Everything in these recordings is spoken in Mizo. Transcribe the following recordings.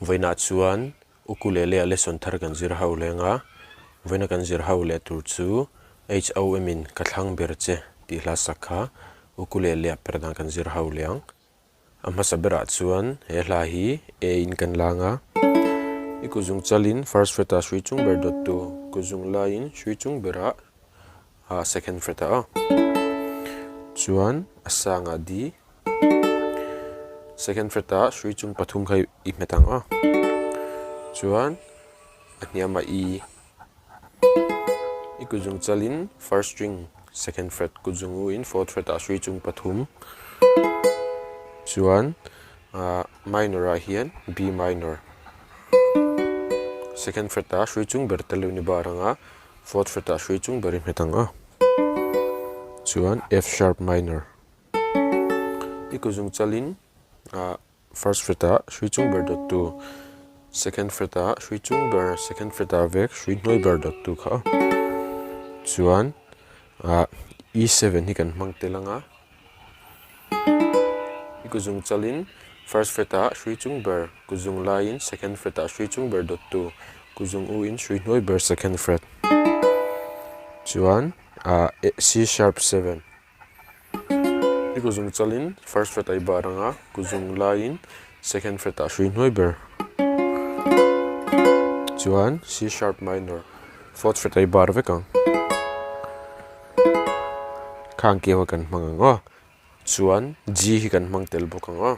Vawiinah chuan ukulele ah lesson thar kan zir ho leng a, vawiina kan zir ho leh tur chu HOM in ka thlang ber che tih hla sak kha ukulele ah per dan kan zir ho leh ang. A hmasa berah chuan he hla hi A in kan lang a, i kuzung chalin first fret ah hrui chung ber dawt tu, kuzung laiin hrui chung berah ah second fret ah a, chuan a sangah D, second fret ah hrui chung pathum kha i hmet ang a, chuan a hniamah E, i kuzung chalin first string second fret kuzung u in fourth fret ah hrui chung pathum chuan ah minor ah hian B minor second fret ah hrui chung ber tel lo ni bar ang a fourth fret ah hrui chung ber i hmet ang a chuan F sharp minor i kuzung chalin ah. First fret ah hrui chung ber dawt tu, second fret ah hrui chung ber, second fret ah vek hrui hnuai ber dawt tu kha chuan ah E seven hi kan hmang tel ang a, i kuzung chalin first fret ah hrui chung ber kuzung laiin second fret ah hrui chung ber dawt tu, kuzung u in hrui hnuai ber second fret chuan ah C sharp seven. I kuzung chalin first fret a i bar ang a, kuzung laiin second fret ah hrui hnuai ber. Chuan C sharp minor fourth fret a i bar vek ang. Khang keu a kan hmang ang aw. Chuan G hi kan hmang tel bawk ang aw.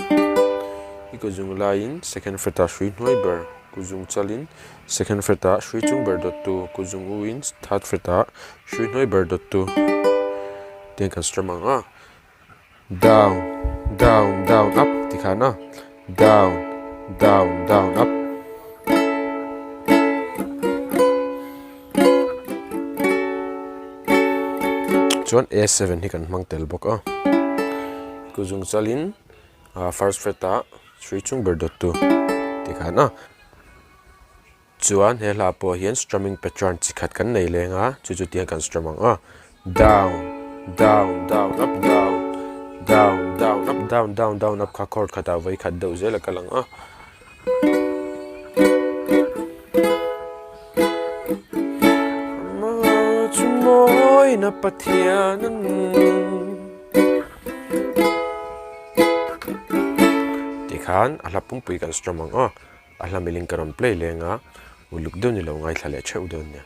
I kuzung laiin second fret ah hrui hnuai ber, kuzung chalin second fret ah hrui chung ber dawttu, kuzung u in third fret ah Hrui hnuai ber dawttu tiang kan strum ang a, down down down up ti khan a, down down down up. Chuan A seven hi kan hmang tel bawk a, kuzung chalin first fret ah hrui chung ber dawttu ti khan a. Chuan he hla pawh hian strumming pattern chi khat kan nei leng a, chu chu tiang kan strum ang a, down, down, down, up, down, down, down, up, down, down, down, up kha chord khatah vawi khat deuh zel a kal ang a. Tikhan a hla pumpui kan strum ang a. A hla miling ka rawn play leng a, uluk deuh ni lo ngaithla leh theuh dawn nia.